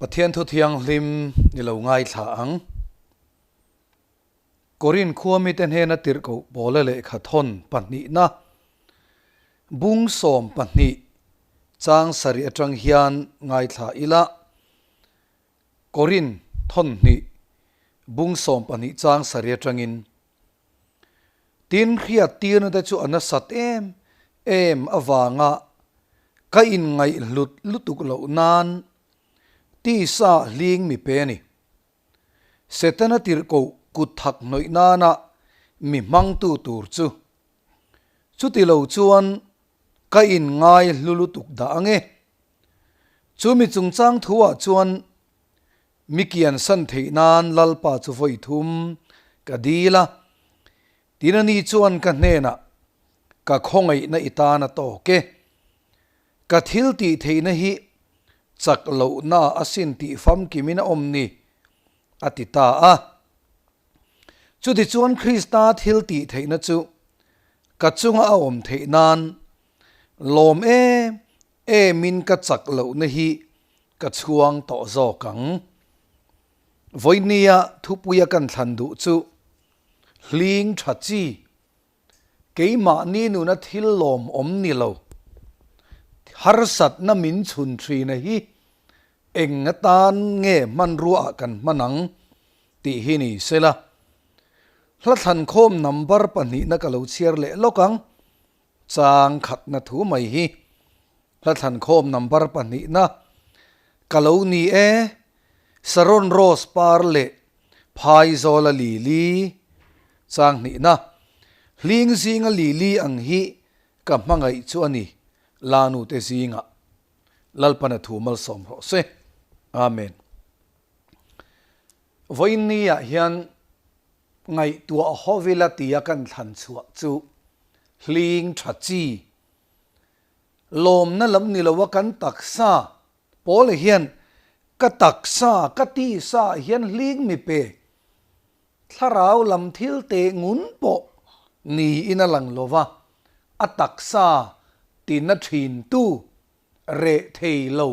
Pathian thu thianghlim ni lo ngaithla ang. Korin khua mite hnena tirhkoh Paula lehkha thawn pahnihna bung 12 chang sarih atang hian ngaithla ila. Korin thawn hnih bung 12 chang sarih atangin Tin, hriat tirna te chu a nasat em em avanga ka inngaihhlut lutuk loh nan tisa hling mi pe a ni. Setana tirhkoh kut thak hnawih nana mi hmangtu tur chu. Chuti lo chuan ka inngai hlu lutuk dah ang e. Chu mi chungchang thuah chuan Mi kiansan theih nan Lalpa chu vawi thum ka dil a, tin ani chuan ka hnenah, Ka khawngaihna i tan a tawk e. Ka thil tih theihna hi chak lohna a sin tih famkimin a awm ni, a ti ta a. Chutichuan Krista thil tih theihna chu ka chunga a awm theih nan lawm em emin ka chak lohna hi ka chhuang tawh zawk ang. Vawinia thupuia kan thlan duh chu hling tha chi, keimahni nuna thil lawmawm ni lo, harsatna min chhun thina hi eng atan nge hmanrua ah kan hman ang tih hi ni sela. Hla thlankhawm number pahnihna ka lo chhiar leh lawk ang. Chang khatna thu mai hi hla thlankhawm number pahnihna ka lo ni e, Saron Rose par leh Phaizawla Lili chang hnihna hling zinga Lili ang hi ka hmangaih chu a ni, Lanu te zingah Lalpana thu malsawm rawh se. Amen. Vawiin ah hian Ngaihtuah hawila tia kan thlan chhuah chu hling tha chi. Lawmna lam ni loa kan taksa pawl hian ka taksa ka tisa hian hling mi pe. Thlarau lam thil teh ngun pawh niin a lang lova, a taksa tina thin tu reh thei lo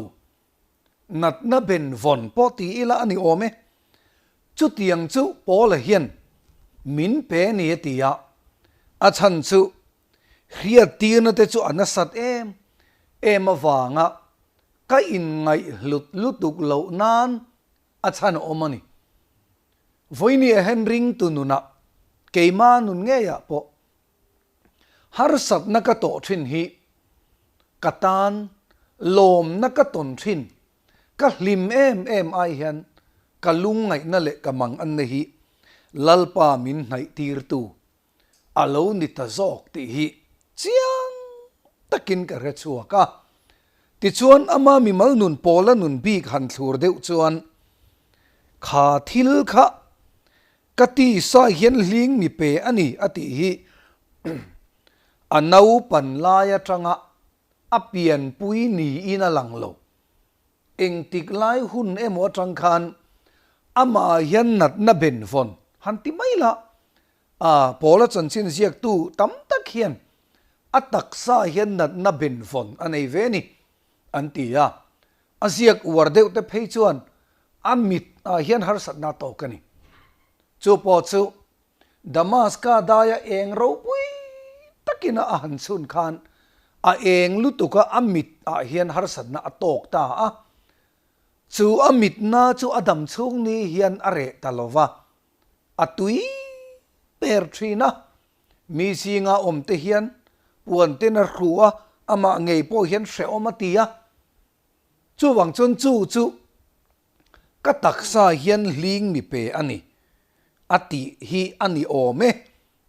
Natna ben vawn pawh ti ila a ni awm e. Chutiang chu Paula hian min pe a ni a ti a, a chhan chu hriattirna te chu a nasat em em avanga ka inngaihhlut lutuk loh nan a chhan a awm a ni. Vawinia hian ringtu nunah keimah nun ngeiah pawh Harsatna ka tawh thin hi ka tan lawmna ka tawn thin, ka hlim em em ai hian ka lungngaihna leh ka manganna hi Lalpa min hnaih tirtu a lo ni ta zawk tih hi chiang takin ka hre chhuak a. Tichuan ama mimal nun pawla nun bik han thlur deuh chuan kha thil kha Ka tisa hian hling mi pe a ni a tih hi a naupan lai atanga a pianpui niin a lang lo. Engtik lai hun emaw atang khan amah hian natna benvawn han ti mai la, a Paula chanchin ziaktu tam tak hian a taksa hian natna benvawn a nei ve a ni an ti a. A ziak uar deuh te phei chuan a mit ah hian harsatna a tawk a ni. Chu pawh chu Damaska daia eng ropui takin a han chhun khan a eng lutuk a a mit ah hian harsatna a tawk ta a. Chu a mitna chu a dam chhung ni hian a reh ta lo va, a tui per thin a. Mi zinga awm te hian puan ten a hru a, amah ngei pawh hian hrehawm a ti a. Chuvang chuan chu chu ka taksa hian hling mi pe a ni, a tih hi a ni awm e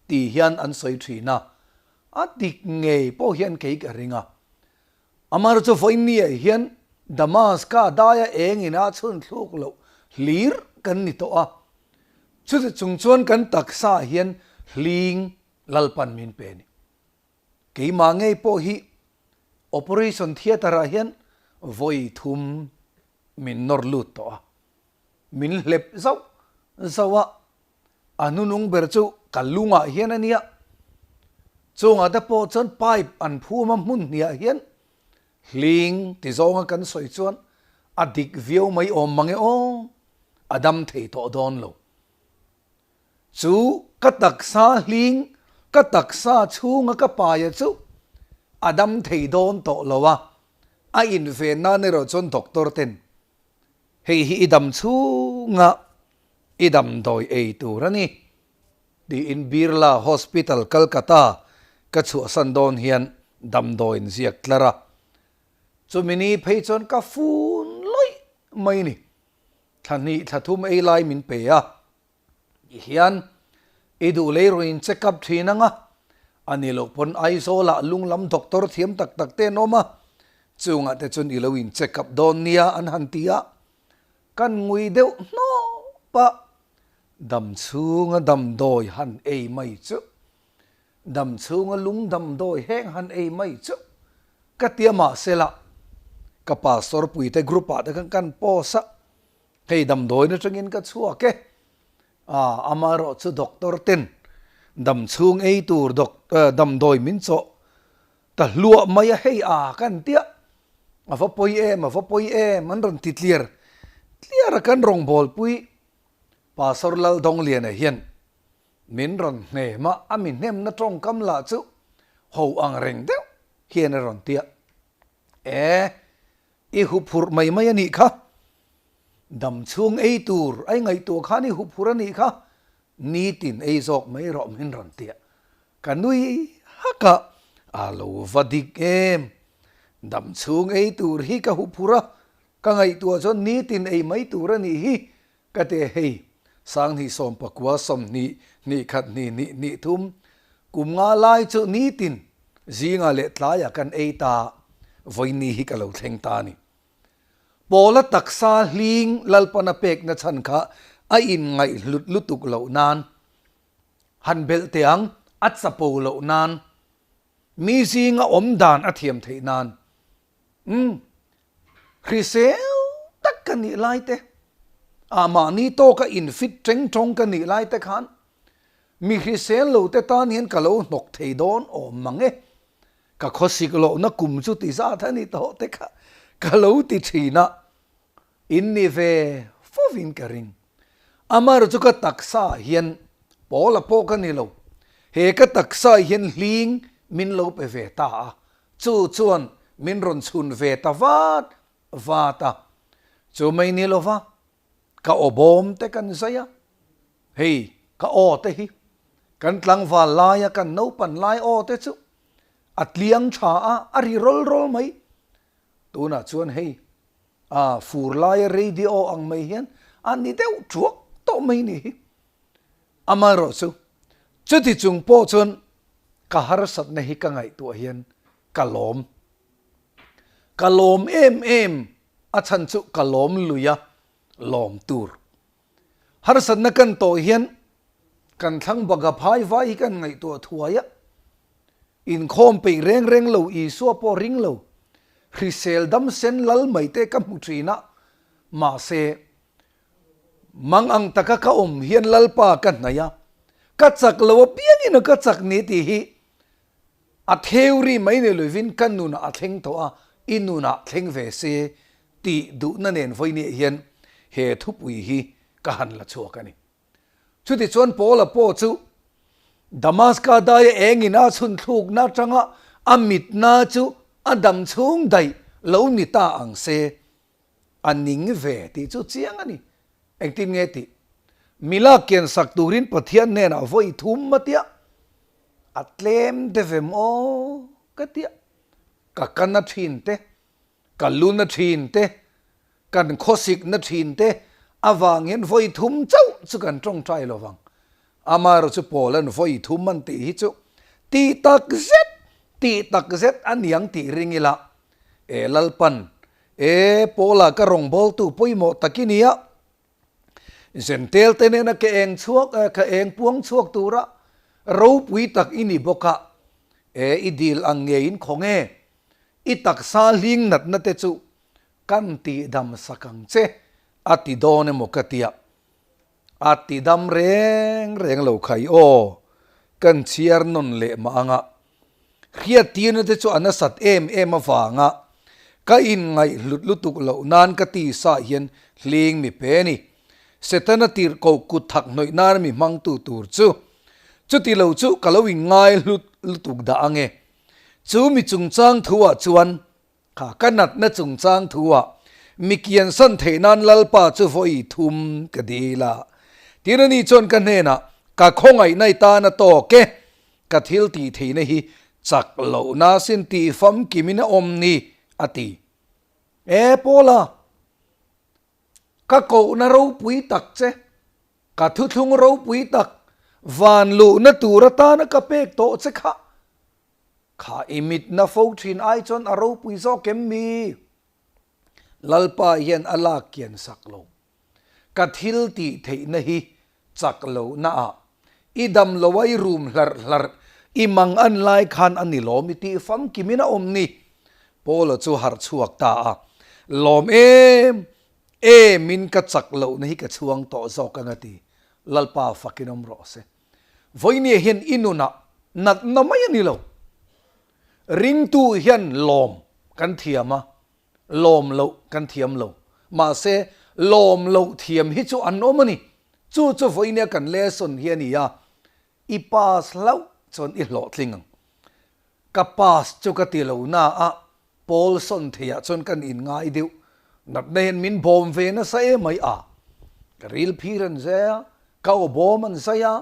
tih hian an sawi thin a, a dik ngei pawh hian kei ka ring a. Amaherawhchu chu vawinia hian Damaska daia eng ina chhun thluk loh hlir kan ni tawh a, chuti chung chuan kan taksa hian hling Lalpan min pe a ni. Keimah ngei pawh hi Operation Theatre ah hian vawi thum min nawr lut tawh a, min hlep zauh zauh a, a hnunung ber chu ka lungah hian a nia. Chungah te pawh chuan pipe an phum a hmun hniah hian hling ti zawnga kan sawi chuan A dik viau mai awm mang e aw, a dam thei tawh dawn lo. Chu ka taksa hling, ka taksa chhunga ka paia chu a dam thei dawn tawh lo a, a inven nan erawh chuan doctor ten hei hi i dam chhunga i damdawi ei tur a ni tiin Birla Hospital Calcutta ka chhuahsan dawn hian damdawiin ziak tlar a, chumi ni phei chuan ka fun lawih mai ni. Thla hnih thla thum ei lai min pe a, ti hian i duh lei rawn in check up thin ang a, a ni loh pawn Aizawl ah lung lam doctor thiam tak tak te an awm a, chungah te chuan i lo in check up dawn nia an han ti a, kan ngui deuh hnawp a, dam chhunga damdawi han ei mai chu Dam chhunga lung damdawi heng han ei mai chu ka tia mahsela ka pastor puite group ah te khan kan post a, hei damdawiin atangin ka chhuak e, ah amaherawh chu doctor ten dam chhung ei tur damdawi min chawh ta hluah mai a hei a kan tia a va pawi em a va pawi em an rawn ti tliar tliar a kan rawngbawlpui Pastor Laldawngliana hian Min rawn hnem a, a mi hnemna tawngkam lah chu ho ang reng deuh hian a rawn ti a. E, i huphurh mai mai a nih kha. Dam chhung ei tur a i ngaihtuah khan i huphurh a nih kha. Nitin ei zawk mai rawh min rawn ti a. Ka nui hak a, a lo va dik em. Dam chhung ei tur hi ka huphurh a, ka ngaihtuah chuan nitin ei mai tur a nih hi Ka ti hei, Sanghnih 19 20 hnih khat hnih hnih hnih thum kum nga lai chu nitin zinga leh tlaiah kan ei ta, vawiini hi ka lo thleng ta a ni. Pawla taksa hling Lalpana pekna chhan kha a inngaihhlut lutuk loh nan, han belh teh ang, a chapo loh nan, mi zinga awm dan a thiam theih nan, Umm, hrisel tak ka nih lai te, ah mahni tawka infit teng tawng ka nih lai te khan mi hrisel lo te tan hian ka lo hnawk thei dawn awm mang e, ka khawsik lohna kum chu ti zat a ni tawh te kha ka lo ti thin a, in ni ve fovin ka ring. Amaherawhchu chu ka taksa ah hian Paula pawh ka ni lo, he ka taksa ah hian hling min lo pe ve ta a, Chu chuan min rawn chhun ve ta vat vat a, chu mai ni lova ka aw bawm te kan zai a, hei ka aw te hi kan tlangval laia kan naupan lai aw te chu a tliang tha a, a ri rawl rawl mai. Tunah chuan hei a fur laia radio ang mai hian a ni deuh thuak tawh mai ni hi. Amaherawhchu chuti chung pawh chuan Ka harsatna hi ka ngaihtuah hian ka lawm. Ka lawm em em a chhan chu ka lawm lui a, lawm tur. Harsatna kan tawh hian kan thlang baga phai vai hi kan ngaihtuah thuai a, inkhawm peih reng reng lo Isua pawh ring lo, hrisel dam sen lal mai te ka hmu thin a, mahse Mang ang taka ka awm hian Lalpa ka hnaih a, ka chak lo apiangin a ka chak ni tih hi a theory mai nei lovin ka nunah a thleng tawh a, i nunah thleng ve se tih duhna nen vawinia hian he thupui hi ka han la chhuak a ni. Chutichuan Paula pawh chu Damaska daia engin a chhun thlukna atanga a mitna chu a dam chhung daih lo ni ta ang se A ning ve tih chu chiang a ni. Engtin nge tih? Mila kian sak turin Pathian hnenah vawi thum a tia. A tlem deuh em aw ka tia. Ka kana thin te, ka luna thin te, kan khawsikna thin te avang hian vawi thum chauh chu kan tawngtai lo vang. Amaherawh chu Paula'n vawi thum an tih hi chu tih tak zet, tih tak zet a niang tih ring ila E Lalpan, e Paula ka rawngbawltu pawimawh tak i nia, Zentel te nena ka eng chhuak, ka eng puang chhuak tura ropui tak i ni bawk a, e i dil ang ngeiin khaw nge, i taksa hling natna te chu kan tihdam sak ang che a ti dawn emaw ka tia. A ti dam reng reng lo khai aw, kan chhiar nawn leh mah anga. Hriattirna te chu a nasat em em avanga. Ka inngaihhlut lutuk loh nan ka tisa hian hling mi pe a ni. Setana tirhkoh kut thak hnawih nana mi hmangtu tur chu. Chuti lo chu ka lo inngaihhlut lutuk dah ang e. Chu mi chungchang thuah chuan Kha ka natna chungchang thuah mi kiansan theih nan Lalpa chu vawi thum ka dil a. Tin ani chuan ka hnenah, Ka khawngaihna i tan a tawk e, ka thil tih theihna hi chak lohna sin tih famkimin a awm ni, a ti. E Paula, ka kohna ropui tak che, ka thuthlung ropui tak van luhna tur atana ka pek tawh che kha, Kha i mitna fo thin ai chuan a ropui zawk em mi? Lalpa hian a lak kian sak lo. Ka thil tih theihna hi chak lohna ah i dam lo a i rum hlarh hlarh i mang an lai khan a ni lawm i tih famkim in a awm ni. Paula chu harh chhuak ta a, lawm em em in ka chak lohna hi ka chhuang tawh zawk ang a ti. Lalpa fakin awm rawh se. Vawinia hian i nunah natna mai a ni lo. Ringtu hian lawm kan thiam a, lawm loh kan thiam lo. Mahse, lawm loh thiam hi chu an awm a ni. Chu chu vawinia kan lesson hi a ni a, i pass hlauh chuan i hlawhtling ang. Ka pass chu ka ti lo na a, Paul sawn theiah chuan kan inngai deuh. Natna hian min bawm ve nasa em mai a. Ka ril phir an zai a, ka aw bawm an zai a,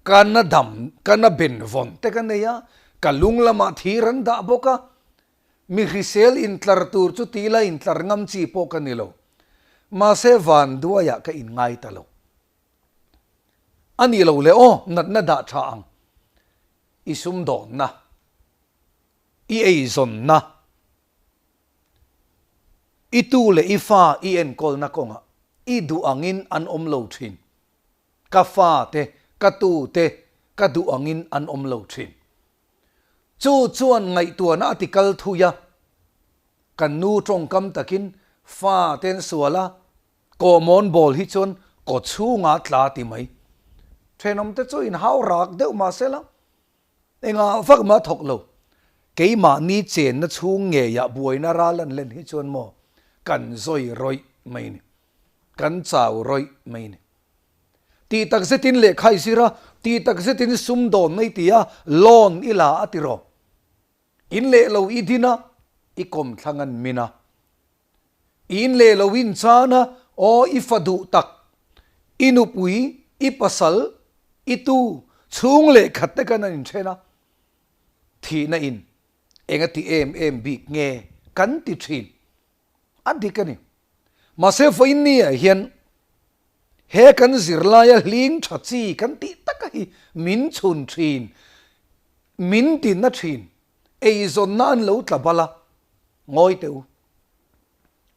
ka na dam, ka na ben vawn te ka nei a, ka lung lamah thir an dah bawk a. Mi hrisel intlar tur chu ti la intlar ngam chi pawh ka ni lo. Mahse vanduaiah ka inngai ta lo. A nih lo le aw, natna dah tha ang. I sumdawnna. I eizawnna, i tu leh i fa i enkawlna kawngah i duh angin an awm lo thin. Ka fa te, ka tu te ka duh angin an awm lo thin. Chu chuan ngaihtuahna a ti kal thui a, kan nu tawngkam takin fa te an sual a, kawhmawn bawl hi chuan kaw chhungah tla ti mai. Thenawmte chu inhau rak deuh mahsela, Engah vak mah thawk lo. Keimahni chenna chhung ngeiah buaina ral an len hi chuan maw kan zawi rawih mai ni. Kan chau rawih mai ni. Tih tak zetin lehkha i zir a, tih tak zetin sum dawn mai ti a, loan i la a ti rawh. In leh lo i din a, i kawmthlang an min a. I in leh lo in chan a, aw i fa duh tak, i nupui, i pasal, i tu, chhung leh khat te khan an inthen a, thihna in eng a ti em em bik nge kan ti thin. A dik a ni. Mahse vawiin ah hian he kan zirlaia hling tha chi kan tih taka hi min chhun thin, min tinna thin, eizawnna an lo tla bal a, Ngawi teh u.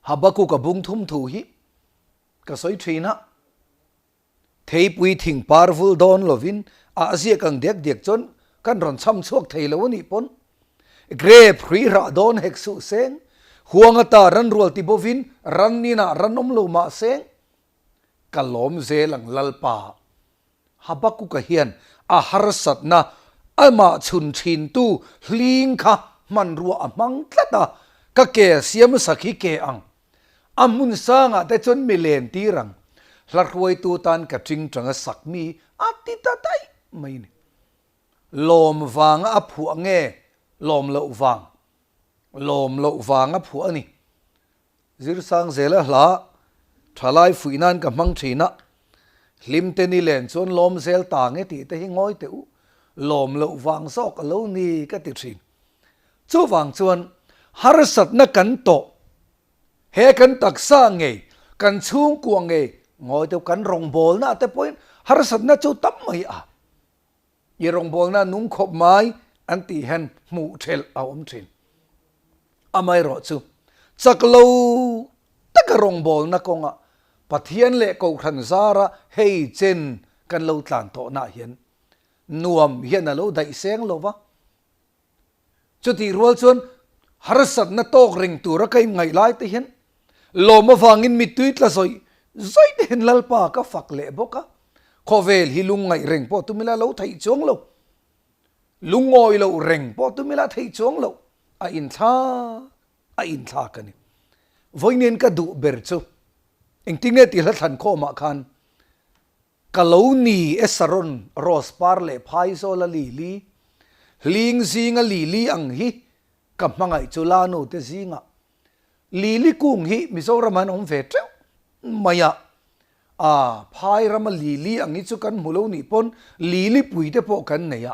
Habakuka bung thum thu hi ka sawi thin a, theipui thing par vul dawn lovin a ziak ang diak diak chuan kan rawn chham chhuak thei lo a nih pawn grape hrui rah dawn hek suh seng, huang ata ran rual ti bovin ran inah ran awm lo mah seng, ka lawm zel ang Lalpa. Habakuka hian a harsatna amah chhun thintu hling kha hmanrua a hmang tlat a, ka ke siam sak hi ke ang. A hmun sangah te chuan mi len tir ang. Hla hruaitu tan ka tingtang a sak mi a ti ta daih mai ni. Lawm vanga a phuah nge lawm loh vang? Lawm loh vanga phuah a ni. Zirsang zela hla thalai fuih nan ka hmang thin a, hlim te ni len chuan lawm zel ta nge tih te hi ngawi teh u, lawm loh vang zawk a lo ni ka ti thin. Chuvang chuan harsatna kan tawh, he kan taksa ngei, kan chhungkua ngei ngawi teh u, kan rawngbawlna te pawhin harsatna chu tam mai a. I rawngbawlna nung khawp mai an tih hian hmuh thelh a awm thin. Amaherawh chu chak lo taka rawngbawlna kawngah Pathian leh Kohhran zara hei chen kan lo tlan tawhnaah hian nuam hian a lo daih seng lo va. Chutih rual chuan harsatna tawk reng tura ka inngaih lai te hian lawm avangin mittui tla zawih zawih te hian Lalpa ka fak leh bawk a. Khawvel hi lungngaih reng pawh tum ila lo theih chuang lo. Lungawi loh reng pawh tum ila theih chuang lo. A inthlak. A inthlak a ni. Vawiin ka duh ber chu engtin nge tih hla thlan khawmah khan ka lo ni e Saron rose par leh phaizawla lili, hling zinga lili ang hi ka hmangaih chu lanu te zingah lili kung hi Mizoram ah hian awm ve teuh mai a, a phai rama lili ang hi chu kan hmu lo nih pawn lili pui te pawh kan nei a,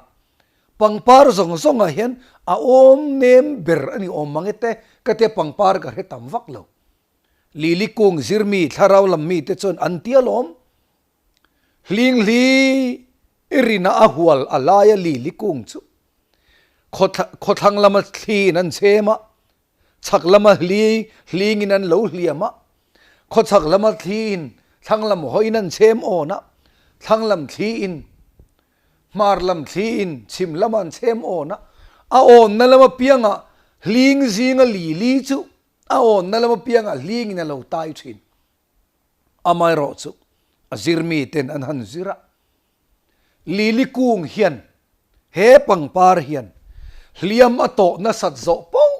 pangpar zawng zawng ah hian a awm nem ber a ni awm mang e te ka tia pangpar ka hre tam vak lo. Lili kung zirmi thlarau lam mi te chuan an tia lawm. Hling hli i rina a hual a laia lili kung chu khawthlang lama thliin an chhem a, Chhak lama hli hlingin an lo hliam a, khawchhak lama thliin thlang lam hawiin an chhem awn a, thlang lam thliin hmar lam thliin chhim lama an chhem awn a, a awnna lam apiangah hling zinga lili chu a awnna lam apiangah hlingin a lo tai thin. Amaherawhchu a zirmi ten an han zir a, Lili kung hian he pangpar hian hliam a tawh nasat zawh poh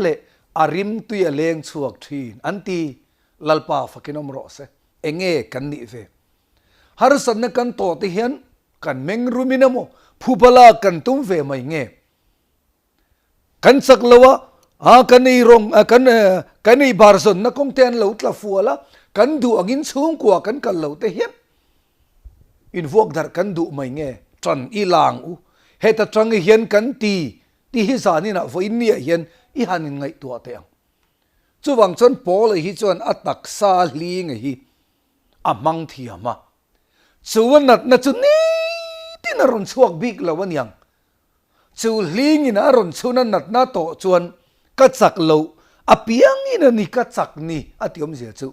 leh a rimtui a leng chhuak thin an ti. Lalpa fakin awm rawh se. Enge kan nih ve? Harsatna kan tawh te hian kan meng rumin emaw phuba lak kan tum ve mai nge? Kan chak lo a, a kan ei rawng kan kan ei bar zawnna kawng te an lo tla fual a, kan duh angin chhungkua kan kal lo te hian invuak darh kan duh mai nge tan i lang u. Heta tang hian kan ti ti hi zaninah vawiin niah hian i han inngaihtuah teh ang. Chuvang chuan Paula hi chuan a taksa hlinga hi a hmang thiam a, chu a natna chu nitin a rawn chhuak bik lo aniang. Chu hlingin a rawn chhun a natna tawh chuan ka chak loh apiangin a ni ka chak ni a ti awmzia chu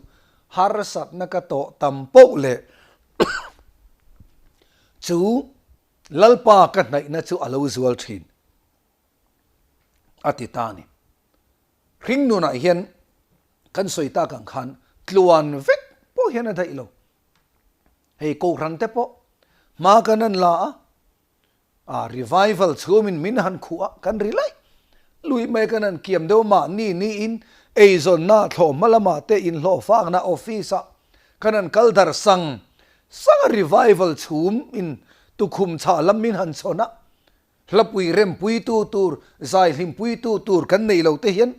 harsatna ka tawh tam poh leh chu Lalpa ka hnaihna chu a lo zual thin a ti ta a ni. Hringnunah hian kan sawi tak ang khan tluan vek pawh hian a daih lo. Hei Kohhran te pawh hma kan an la a, A revival chhumin min han khuh a, kan ri laih lui mai kan han kiam deuh mahni niin eizawnna thlawhhma lamah te inhlawhfakna office ah kan han kal dar sang sang a revival chhum in tukhum chhah lam min han chhawn a, hlapui rempuitu tur zaihlimpuitu tur kan nei lo te hian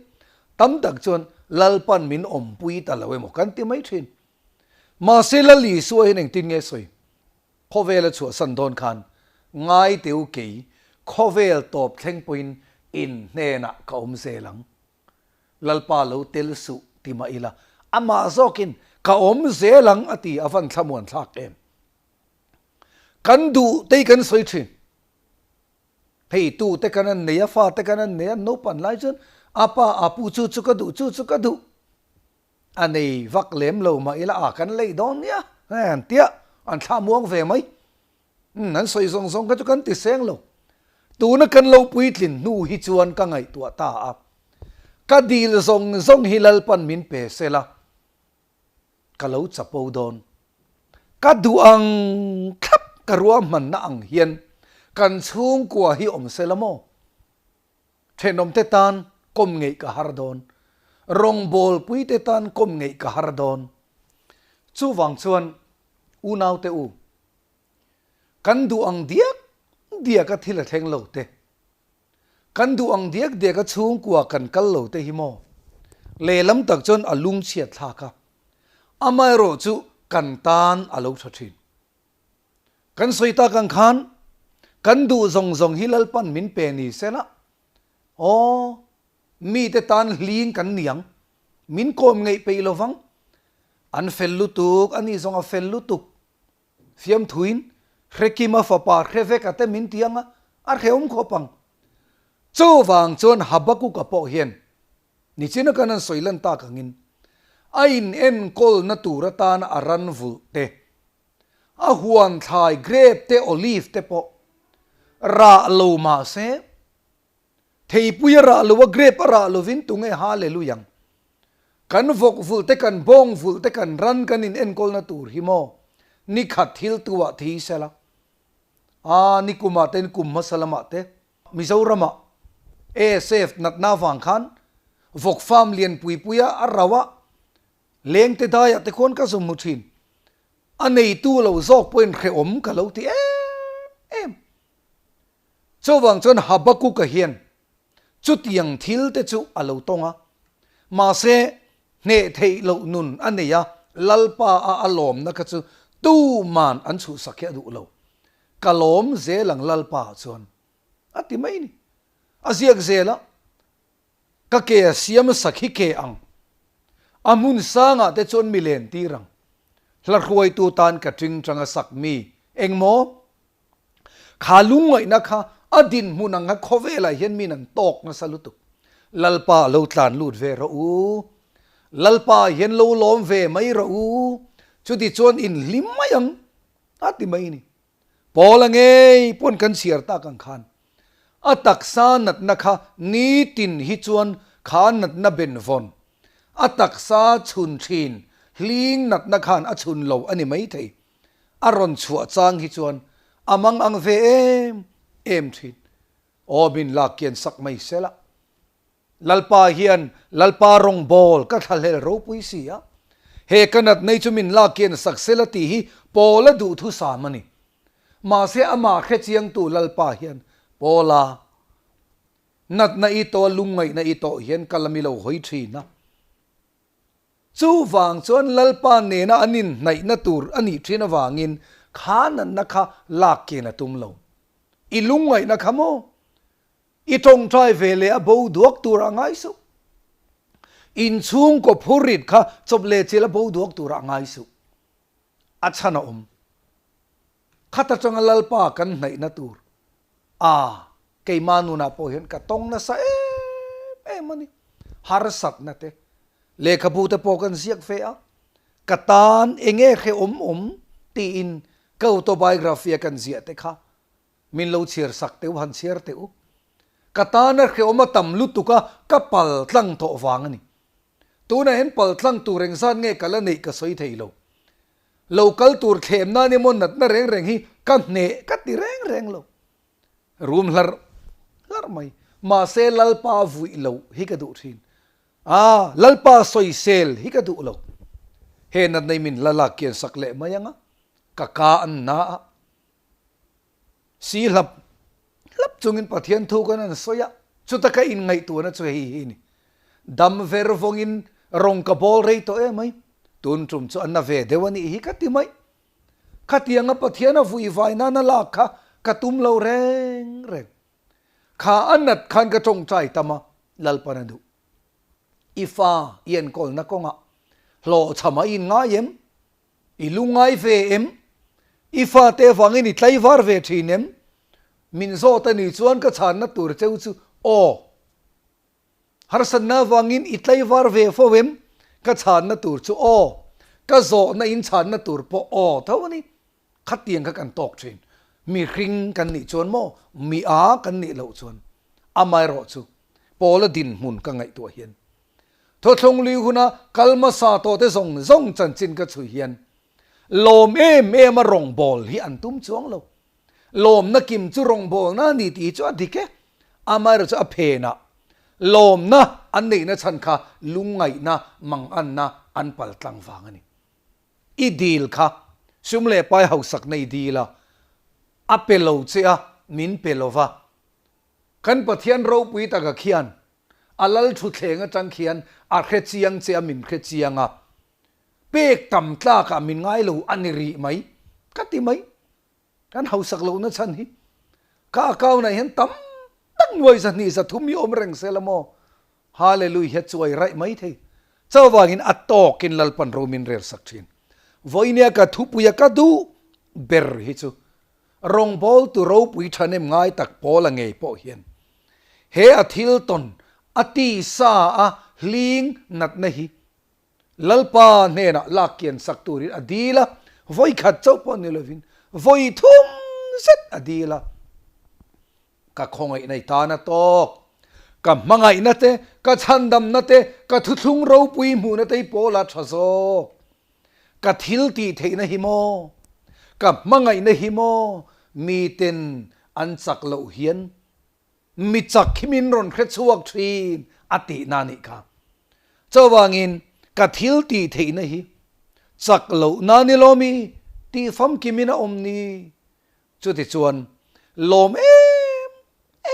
tam tak chuan Lalpan min awmpui ta lo emaw kan ti mai thin. Mahse Lal Isua hian engtin nge sawi? Khawvel a chhuahsan dawn khan ngai teu kei khawvel tawp thleng pawhin in hnenah ka awm zel ang. Lalpa lo tel suh ti mah ila amah zawkin ka awm zel ang a ti a van thlamuan thlak em. Kan duh tei kan sawi thin. Hei tu te kan an nei a fa te kan an nei a naupan lai chuan a pa a pu chu chu ka duh chu chu ka duh. A nei vak lem lo mah ila a kan lei dawn nia an tia an thla muang ve mai. Umm an sawi zawng zawng kha chu kan ti seng lo. Tuna kan lo puitlin hnu hi chuan ka ngaihtuah ta a. Ka dil zawng zawng hi Lalpan min pe sela ka lo chapo dawn. Ka duh ang thlap ka ruahmanna ang hian kan chhungkua hi awm sela maw? Thenawmte tan kawm ngeih ka har dawn. Rawngbawlpuite tan kawm ngeih ka har dawn. Chuvang chuan unaute u, kan duh ang diak diaka thil a thleng lo te, kan duh ang diak diaka chhungkua kan kal lo te hi maw? Lehlam tak chuan a lungchhiat thlak a, amaherawhchu kan tan a lo tha thin. Kan sawi tak ang khan kan duh zawng zawng hi Lalpan min pe ni sela, aw, mite tan hling kan ni ang, min kawm ngeih peih lo vang, an fel lutuk, ani zawng a fel lutuk, fiamthuin Hrekima fapa hre vek a te min ti ang a, a hrehawm khawp ang. Chuvang chuan Habakuka pawh hian nichina kan han sawi lan tak angin a inenkawlna tur atana a ran vulh te, A huan thlai grape te olive te pawh rah lo mah se, theipui a rah lo a grape a rah lovin tunge hallelujah ang. Kan vawk vulh te kan bawng vulh te kan ran kan in enkawlna tur hi maw nikhat thil tu ah thi sela a nikum ah te nikum hmasa lamah te Mizoramah ASF natna avang khan Vawk farm lian pui pui a, a rauh a, lengte daiah te khuan ka zu hmu thin. A neitu lo zawk pawhin hrehawm ka lo ti em em. Chuvang chuan Habakuka hian chutiang thil te chu a lo tawng a, mahse hneh theih loh nun a nei a, Lalpa a a lawmna kha chu tuman an chhuhsak hi a duh lo. Ka lawm zel ang Lalpa ah chuan a ti mai ni. A ziak zel a, Ka ke a siam sak hi ke ang. A hmun sangah te chuan mi len tir ang. Hla hruaitu tan ka ṭing ṭang a sak mi engmaw? Kha lungngaihna kha a dinhmun ang kha khawvelah hian min an tawk nasa lutuk. Lalpa lo tlan lut ve rawh u. Lalpa hian lo lawm ve mai rawh u. Chuti chuan in hlim mai ang a ti mai ni. Paula ngei pawn kan chhiar tak ang khan a taksa natna kha nitin hi chuan kha natna benvawn a taksa chhun thin hling natna khan a chhun lo a ni maithei. A rawn chhuah chang hi chuan a mang ang ve em em thin. Aw min lak kian sak mai se la. Lalpa hian Lalpa rawngbawl ka thlahlel ropui si a. He ka natnei chu min lak kian sak se la tih hi Paula duhthusam a ni. Mahse amah hrechiangtu Lalpa hian Paula natna i tawh a lungngaihna i tawh hian ka la mi lo hawi thin a. Chuvang chuan Lalpa nena an inhnaihna tur a nih thin avangin kha natna kha lak ken a tum lo. I lungngaihna kha maw? I tawngtai ve leh a bo duak turah ngai suh. Inchhungkaw phurrit kha chawp leh chilh a bo duak turah ngai suh. A chhan a awm. Khat atanga Lalpa kan hnaihna tur a keimah nunah pawh hian ka tawng nasa em em a ni. Harsatna te, lehkhabu te pawh kan ziak ve a, ka tan eng nge hrehawm awm tiin ka autobiography a kan ziah te kha min lo chhiar sak teh u, han chhiar teh u. Ka tana hrehawm a tam lutuk a, ka pal tlang tawh vang a ni. Tunah hian pal tlang tur engzat nge ka la neih ka sawi thei lo. Lo kal tur thlem nan emaw natna reng reng hi ka hneh ka ti reng reng lo. Rum hlarh hlarh mai. Mahse Lalpa vuih loh hi ka duh thin. A, Lalpa sawisel hi ka duh lo. He natna hi min la lak kian sak leh mai ang a, ka ka an na a. Si hlap hlap chungin Pathian thu kan han sawi a, chuta ka inngaihtuahna chu hei hi a ni. Dam ver vawngin rawng ka bawl rei tawh em mai, tun tum chu a na ve deuh a nih hi ka ti mai. Khatianga Pathian a vui vai nana lak kha ka tum lo reng reng. Kha a nat khan ka tawngtai tam a, Lalpan a duh. I fa i enkawlna kawngah hlawhchham a inngai em? I lungngai ve em? I fate avangin i tlaivar ve thin em? Min zawt a nih chuan ka chhanna tur cheu chu aw. Harsatna avangin i tlaivar ve fo em? Ka chhanna tur chu aw. Ka zawhna in chhanna tur pawh aw tho a ni. Khatiang kha kan tawk thin. Mihring kan nih chuan maw? Mi a kan nih loh chuan. Amaherawh chu Paula dinhmun ka ngaihtuah hian Thawthlawng lui huna kal hmasa tawhte zawng zawng chanchin ka chhui hian lawm em em a rawngbâwl hi an tum chuang lo. Lawmna kim chu rawngbâwlna a ni tih hi chu a dik e. Amaherawhchu a phenah lawmna an neihna chhan kha lungngaihna, manganna an pal tlang vang a ni. I dil kha sum leh pai hausakna i dil a, a pe lo che a, min pe lo va. Kan Pathian ropui taka khian A lal thuthleng atang khian a hre chiang che a min hre chiang a, pek tam tlakah min ngai lo a ni rih mai ka ti mai. Kan hausak lohna chhan hi ka account ah hian tam tak nuai 200 300 hi awm reng se la maw? Hallelujah chuai raih mai thei. Chuvangin a tawkin Lalpan ro min rel sak thin. Vawinia ka thupuia ka duh ber hi chu Rawngbawltu ropui thahnem ngai tak Paula ngei pawh hian he a thil tawn a tisa a hling natna hi Lalpa hnenah lak kian sak turin a dil a, vawi khat chauh pawh ni lovin vawi thum zet a dil a. Ka khawngaihna i tan a tawk. Ka hmangaihna te, ka chhandamna te, ka thuthlung ropui hmuhna te hi Paula tha zawk. Ka thil tih theihna hi maw? Ka hmangaihna hi maw? Miten an chak loh hian. Mi chak hi min rawn hre chhuak thin a tihna a nih kha. Chuvangin ka thil tih theihna hi chak lohna ni lo mi tih famkimin a awm ni. Chutichuan lawm em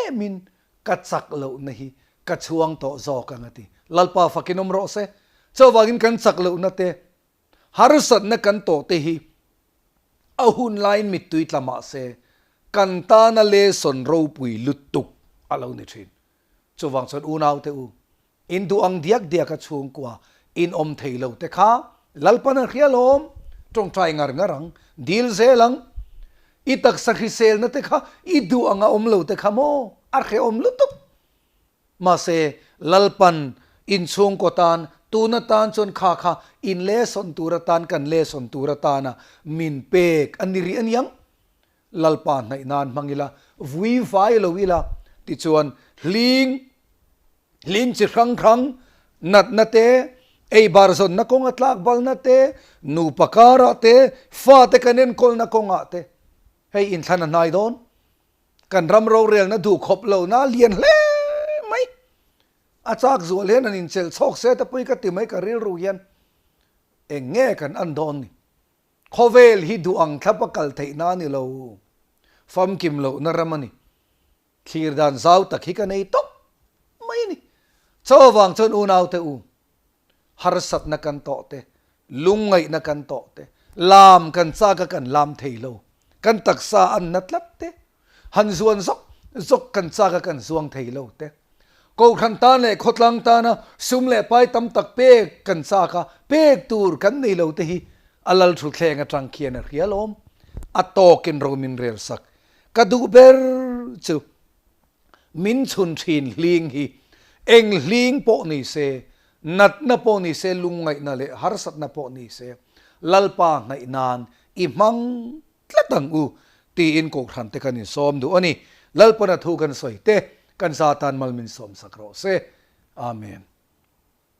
emin ka chak lohna hi ka chhuang tawh zawk ang a ti. Lalpa fakin awm rawh se. Chuvangin kan chak lohna te Harsatna kan tawh te hi a hun laiin mittui tla mah se, kan tana lesson ropui lutuk a lo ni thin. Chuvang chuan unaute u, in duh ang diak diaka chhungkua in awm thei lo te kha Lalpan a hria lawm, tawngtai ngar ngar ang, dil zel ang. I taksa hriselna te kha i duh anga awm lo te kha maw a hrehawm lutuk. Mahse, Lalpan inchhungkaw tan, tun atan chuan kha kha in lesson tur atan kan lesson tur atana min pek a ni rih a niang. Lalpa hnaih nan hmang ila, vui vai lo ila, tichuan hling hling chi hrang hrang natna te, eibar zawnna kawnga tlak balna te, nupa karah te, fate kan enkawlna kawngah te hei inthlan a hnai dawn. Kan ram rorelna duh khawp lohna a lian hle mai. A chak zual hian an inchelh chhawk se te pawhin ka ti mai ka rilru hian eng nge kan an dawn ni. Khawvel hi duh ang thlap a kal theihna a ni lo. Famkim lohna ram a ni. Thlir dan zau tak hi ka nei tawp mai a ni. Chuvang chuan unaute u, harsatna kan tawh te, lungngaihna kan tawh te, lam kan chak a kan lam thei lo, kan taksa an na tlat te, han zuan zawk zawk kan chak a kan zuang thei lo te, kohhran tan leh khawtlang tana sum leh pai tam tak pek kan chak a pek tur kan nei lo te hi a lal thuthleng atang khian a hria lawm, a tawkin ro min rel sak ka duh ber chu. Min chhun thin hling hi eng hling pawh ni se, natna pawh ni se, lungngaihna leh harsatna pawh ni se, Lalpa hnaih nan i hmang tlat ang u tiin Kohhran te kan insawm duh a ni. Lalpana thu kan sawi te kan za tan mal min sawmsak rawh se. Amen.